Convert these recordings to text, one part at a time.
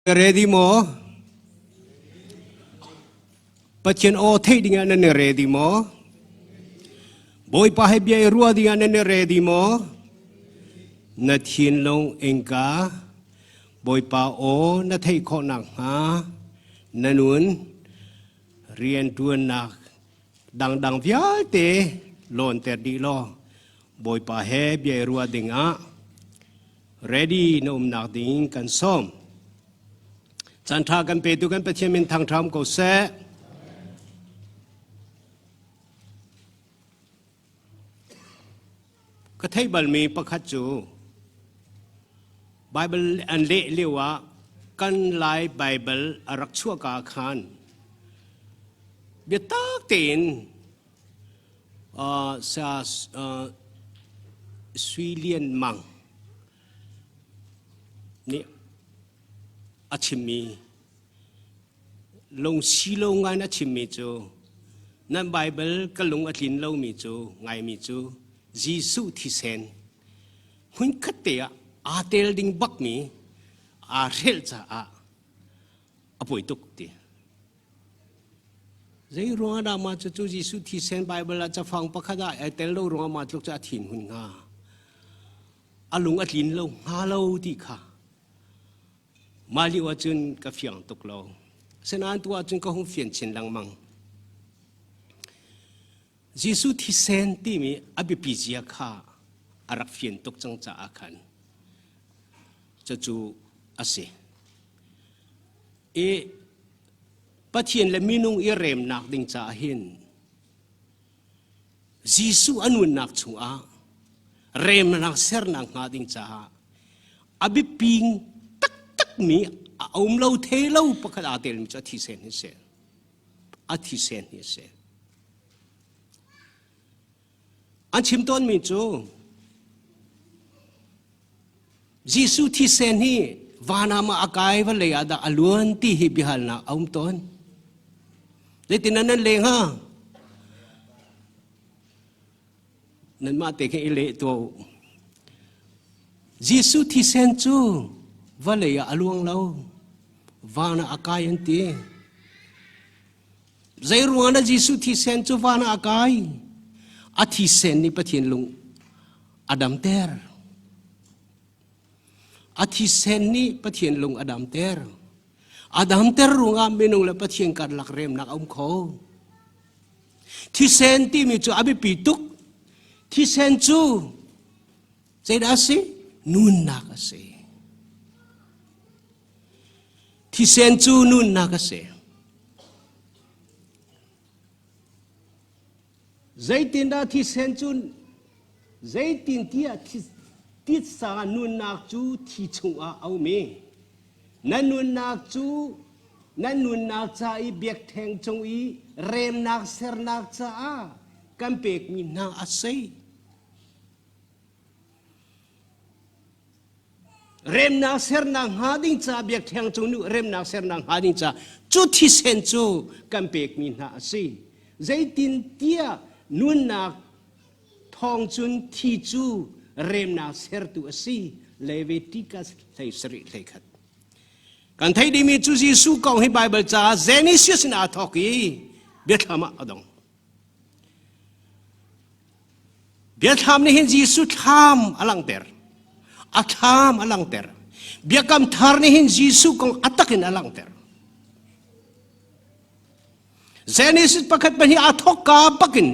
Ready maw? Pathian aw theih dingah nan i ready maw? Bawipa he bia i ruah dingah nan i ready maw? Na thinlung innka Bawipa aw na theih khawh nakhnga na nun rianṭuannak dangdang vialte lawnter dih law Bawipa he bia i ruah dingah ready na umnak ding kan sawm. Caan ṭha kan petu kan Pathian min thangṭha um ko seh. Ka theih balmi pakhat cu Bible an leh lio ah kan Lai Bible a rak chuahka khan biatak tein Saya Sui Lian Mang nih a chimmi lungsi lo ngai in a chimmi cu nan Bible ka lung a tlin lomi cu ngaimi cu Jesuh thisen hmunkhat te ah aa tel ding bakmi aa hrelh caah a poi tuk ti. Zei ruangah dah mah cucu Jesuh thisen Baibal ah cafang pakhat ah ai tel lo ruangah mah tluk cu a thin hun hnga? A lung a tlin lo hnga lo ti kha mah lio ahcun ka fiang tuk lo. Asinain tu ahcun ka hung fian chin lengmang. Jesuh thisen timi a biapi zia kha a rak fian tuk cang caah khan cucu a si. I Pathian le minung i remnak ding caah hin Jesuh a nunnak chungah remnak sernak hnga ding caah a biapi taktakmi a um lo the lo pakhat aa telmi cu a thisen hi a si. A thisen hi a si. An chim tawnmi cu Jesuh thisen hi van ah ma a kai vawlei ah dah a luan ti hi biahalnak a um tawn. Zeitin nan leng ha? Nanmah te khin i leh tuah u. Jesuh thisen cu vawlei ah a luang lo, van ah a kai an ti. Zei ruangah dah Jesuh thisen cu van ah a kai? A thisen nih Pathian lung a damter. A thisen nih Pathian lung a damter. A damter ruangah minung le Pathian karlak remnak a um kho. Thisen timi cu a biapi tuk. Thisen cu zeidah a si? Nunnak a si. Thisen cu nunnak a si. Zeitindah thisen cu zeitintiah titsa nunnak cu thi chungah a um i na nunnak cu na nunnak ca i biakṭheng cung i remnak sernak caah kan pekmi hna a si. Remnak sernak hnga ding ca biakṭheng cung nih remnak sernak hnga ding ca cu thisen cu kan pekmi hna a si. Zeitintiah nunnak thawng cun thi cu remnak sertu a si. Leviticus 17 31. Kan theih dingmi cu Jesuh kong hi Baibal caah Genesis in aa thawk i biathlam ah a dong. Biathlam nih hin Jesuh thlam a langhter. A thlam a langhter. Biakam thar nih hin Jesuh kong a tak in a langhter. Genesis pakhat pahnih aa thawkka bakin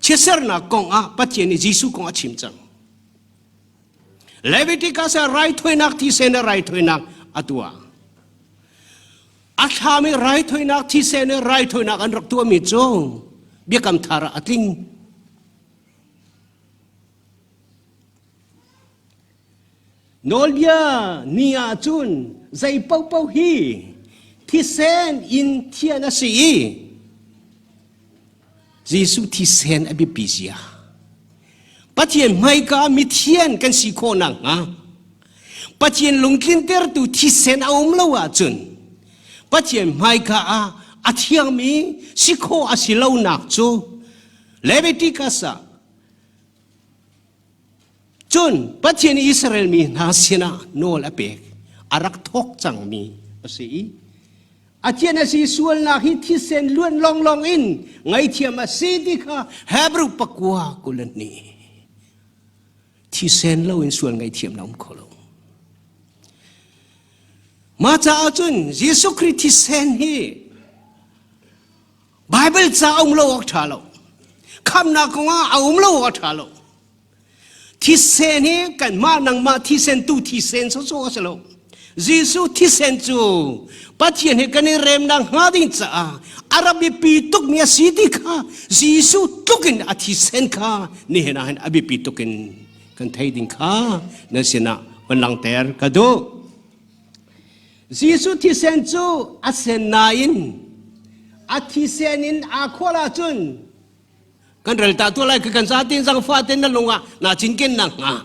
chiatsernak kong ah Pathian nih Jesuh kong a chim cang. Leviticus ah raithawinak thisen ah raithawinak a tuah. A thlam i raithawinak thisen i raithawinak an rak tuahmi cu biakam thar ah a tling. Nawlbia ni ah cun zei paohpaoh hi thisen in thian a si i Jesuh thisen a biapi zia. Pathian hmaika mithian kan si khawh nakhnga Pathian lungtlintertu thisen a um lo ahcun Pathian hmaika ah a thiangmi si khawh a si lonak cu Leviticus ah cun Pathian Israel mi hna sinah nawl a pek. a rak thawk cangmi a si i a thian a si sualnak hi thisen luan lawnglawng in ngaithiam a si ti kha Hebrew pakua 22 thisen lo in sual ngaihthiam na um kho lo. Mah caah cun Jesuh Khrih thisen hi Bible ca a um lo awk ṭha lo. Khamnak kongah a um lo awk a ṭha lo. Thisen hi kanmah nangmah thisen tu thisen sawsawh a si lo. Jesuh thisen cu Pathian he kan i remnak hnga ding caah a rak biapi tukmi a si ti kha Jesuh tluk in a thisen kha nihin ah hin a biapi tuk in kan thei ding kha nan sinah van langhter ka duh. Jesuh thisen cu a sen nain a thisen in aa khual ahcun kan rel ta tuah lai kan zatin zangfah ten na lung ah naa cinken nak hnga.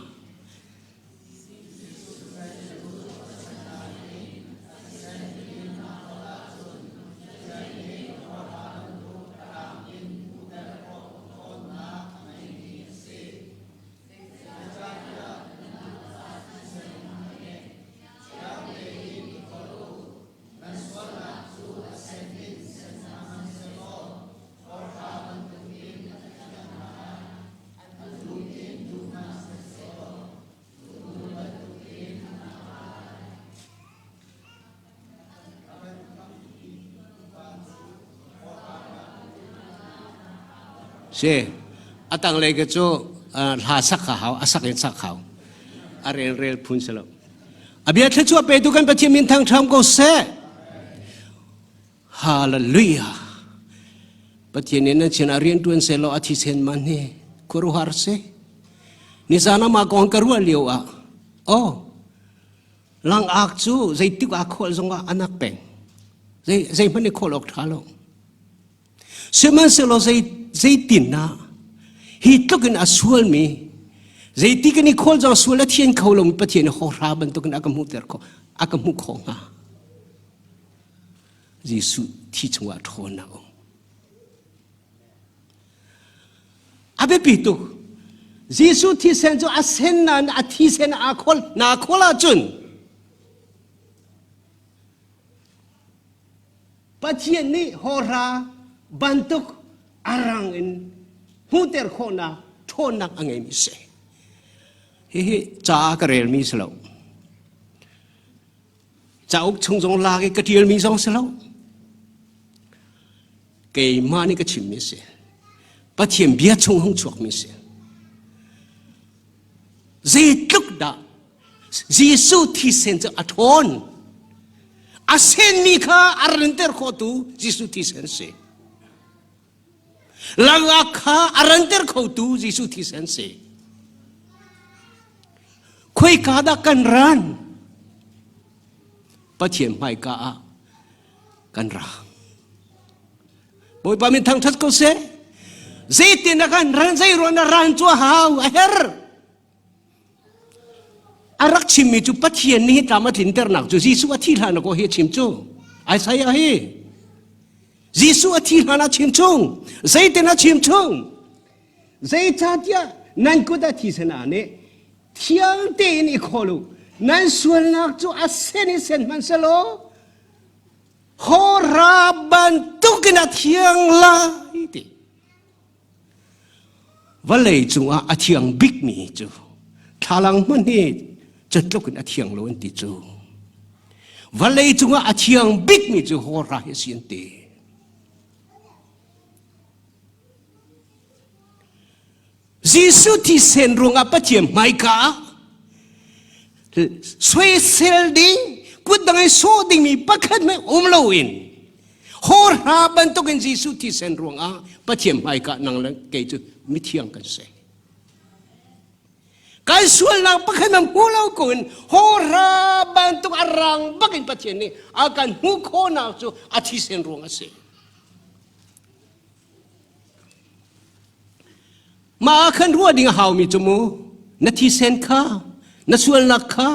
Si a tanglei ka cu hla sak ka hau a sak in sak hau a rel rel phun si lo a bia thluachuah petu kan Pathian min thang ṭham ko seh Hallelujah. Pathian nih nan sin ah rian ṭuan sehlaw a thisen man hi khuaruahhar si. Nizan ah mah kong ka ruah lio ah, oh, langak cu zeitik ah khual zongah anak peng. Zei zeihmanh i khual awk ṭha lo. Sihmanhsehlaw zei zeitin ah hi tluk in a sualmi zeiti kan i khual zong sual a thian kho lomi Pathian i hawhra bantukin a ka hmuhter kho a ka hmuh khawh hnga. Jesuh thi chungah ṭhawnnak um. A biapi tuk. Jesuh thisen cu a sen nain a thisen aa khawl naa khawl ahcun Pathian nih hawhra bantuk a rang in hmuhter khawhnak ṭhawnnak a ngeimi si. Hihi ca ka relmi si lo. Cauk chung zong lak i ka ṭialmi zong si lo. Keimah nih ka chimmi a si. Pathian bia chung hung chuakmi a si. Zeitluk dah Jesuh thisen cu a ṭhawn. A senmi kha a rinter khawhtu Jesuh thisen si. Langak kha a ranter khotu Jesuh thisen si. Khoika dah kan ran? Pathian hmaika ah kan ra. Bawipa min thangṭhat ko seh. Zeitin na kan ran, zei ruang na ran cu a hau, a her. A rak chimmi cu Pathian nih tlam a tlinternak cu Jesuh a thi hlan ko hi a chim cu. Isaiah hi. Jesuh a thi hlan a chim chung. Zeitin a chim chung. Zeicahtiah nan kut a thisen ah nih thiang tein i khawl u. Nan sualnak cu a sen i sen hmanhsehlaw hawhra bantukin a thiang lai ti. Vawlei cungah a thiang bikmi cu thlalang hmanh hi cu in a thiang lo an ti cu. Vawlei cungah a thiang bikmi cu hawhra hi a si an ti. Jesuh thisen ruangah Pathian hmaika ah soisel ding kut dang in sawh dingmi pakhat hmanh um loin hawhra bantukin Jesuh thisen ruangah Pathian hmaika nang le kei cu mithiang kan si. Kan sualnak pakhat hmanh hmu lo ko in hawhra bantuk a rang bakin Pathian nih a kan hmuh khawhnak cu a thisen ruang a si. Mah ah khan ruah ding a haumi cu mu na thisen kha na sualnak kha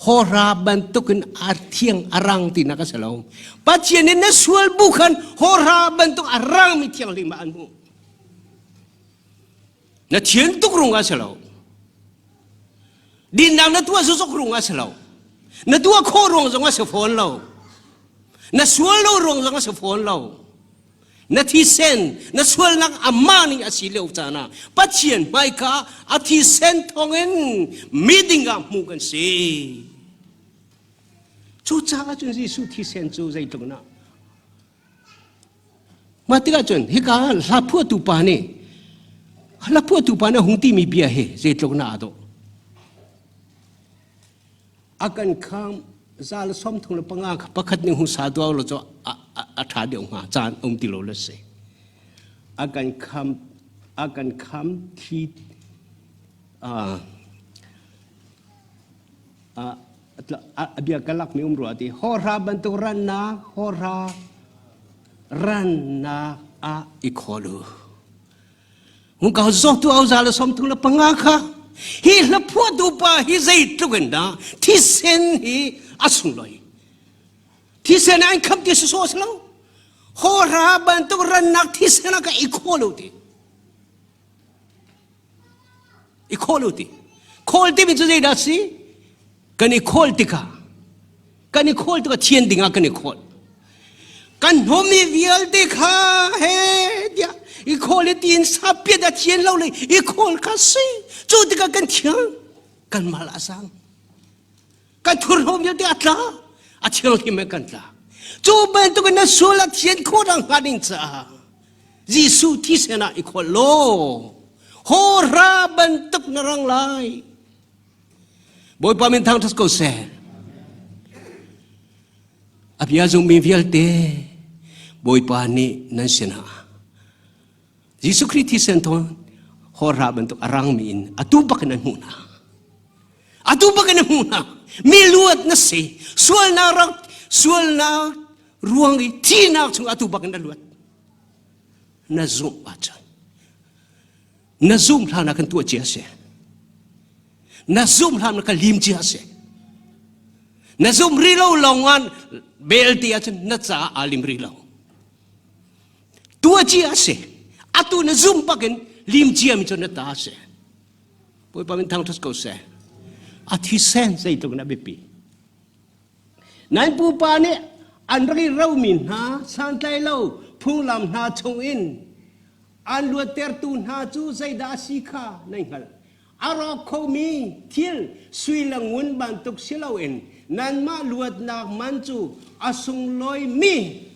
hawhra bantukin a thiang a rang tinak a si lo. Pathian nih na sual bu khan hawhra bantuk a rangmi thianghlim ah an hmuh. Na thian tuk rung a si lo. Dinnak na tuah zuzuk rung a si lo. Na tuah khawh ruang zong a si fawn lo. Na sual lo ruang zong a si fawn lo. Na thisen, na sualnak amah ning a si lio caan ah Pathian hmaika a thisen thawngin miding ah hmuh kan si. Cucaah cun Jesuh thisen cu zeitluk na Mah tikah cun hika hla phuahtu pa nih hla phuahtu pa nih hung timi bia hi zeitluk na aa dawh. A kan kham za le som thung le panga kha pakhat nih hung sa duau lo cu a ṭha deuh hnga caan um ti lo le si. A kan kham a kan kham thi a bia ka lakmi um rua ti hawhra bantuk rannak hawhra rannak ah i khawl u hung ka zawtu au za le som thung le panga kha hi hla phuahtu pa hi zeitluk in dah thisen hi a sunglawi thisen an kham ti sawsawh si lo hawhra bantuk rannak thisen ah ka i khawl u ti I khawl u ti. Khawl timi cu zeidah si? Kan i khawl tikah kan i khawl tikah thian dingah kan i khawl. Kan hnawmmi vialte kha he tiah i khawl i tiin sapiat a thian lo le i khawl kha si. Cu tikah kan thiang kan mal a sang. Kan thurhnawm vialte a tla a thianghlim kan tla. Cu bantukin na sual a thian khawh hnga ding caah Jesuh thisen ah i kholh law hawhra bantuk na rang lai. Bawipa min thangṭhat ko seh. A bia zummi vialte Bawipa nih nan sinah Jesuh Khrih thisen thawng hawhra bantuk a rangmi in atu bak in an hmuh hna. Atu bak in a hmuh hna. Mi luat na si. Sualnak rak sualnak ruang i thihnak chung atu bak in na luat. Na zumh ahcun na zumh hlan ah kan tuah cia si. Na zumh hlan ah ka lim cia si. Na zumh ri lo lawng ah belte ahcun na caah aa lim ri lo. Tuah cia a si. Atu na zum bakin lim ciami cu na ta a si. Bawipa min thangṭhat ko seh. A thisen zeitluk in a biapi. Nan pupa nih an rak i romi hna santlai lo phunglam hna chungin an luattertu hna cu zeidah a si kha nan hngalh. A rawk khomi thil sui le ngun bantuk si loin nanmah luatnak man cu a sunglawimi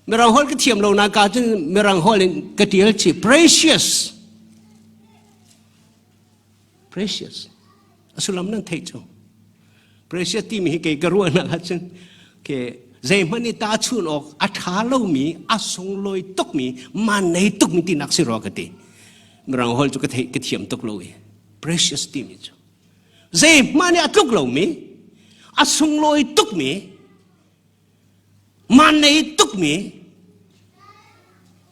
Mirang holh ka thiam lo na ka cun Mirang holh in ka tial chi precious precious a sullam nan theih cu precious timi hi kei ka ruahnak ahcun ke zeihmanh i tahchun awk a ṭha lomi a sunglawi tukmi man nei tukmi tinak si rua ka ti Mirang holh cu ka theih ka thiam tuk lo i precious timi cu zeihmanh i a tluk lomi a sunglawi tukmi man nei tukmi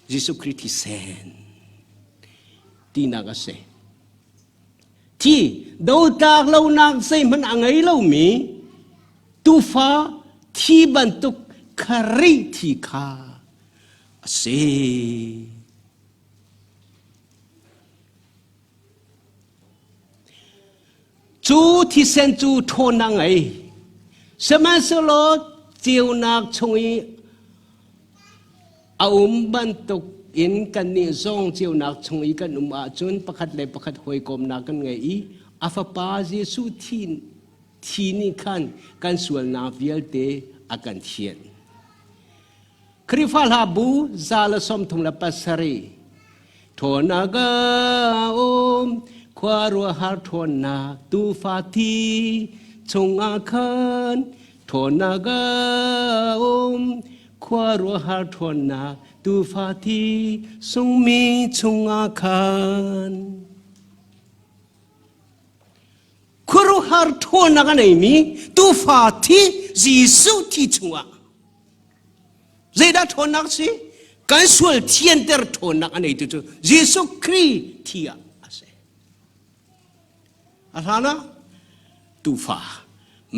Jesuh Khrih thisen tinak a si. Thi dotlak lonak zeihmanh a ngei lomi tuufa thi bantuk Khrih thi kha a si. Cu thisen cu ṭhawnnak ngei. Sihmanhsehlaw ceunak chung i a um bantuk in kannih zong ceunak chung i kan um ahcun pakhat le pakhat hawikomnak kan ngei i a fapa Jesuh thi, thi nih khan kan sualnak vialte a kan thianh. Khrihfa hla bu 137 Ṭhawnnak a um khuaruahhar ṭhawnnak tuufa thi chungah khan ṭhawnnak a um khuaruahhar ṭhawnnak tuufa thi sungmi chungah khan khuaruahhar ṭhawnnak a neimi tuufa thi Jesuh thi chungah Zeidah ṭhawnnak si? Kan sual thianter ṭhawnnak a neitu cu Jesuh Khrih thi ah a si. A hlan ah tuufa,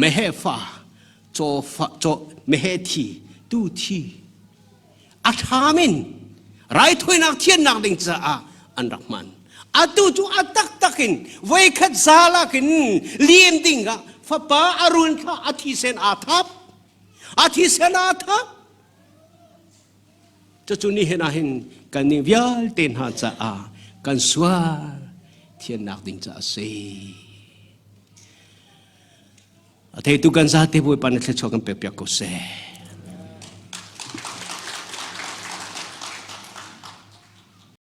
meheh fa, caw fa, caw, meheh thi, tu thi a ṭham in raithawinak thiannak ding caah an rak hman. Atu cu a taktak in voikhat zalak in liam ding ah. Fapa a run thlah a thisen aa thap. A thisen aa thap. Cucu nihin ah hin kan ning vialte hna caah kan sual thiannak ding caah a si. A theitu kan zate Bawipa na thluachuah kan pek piak ko seh.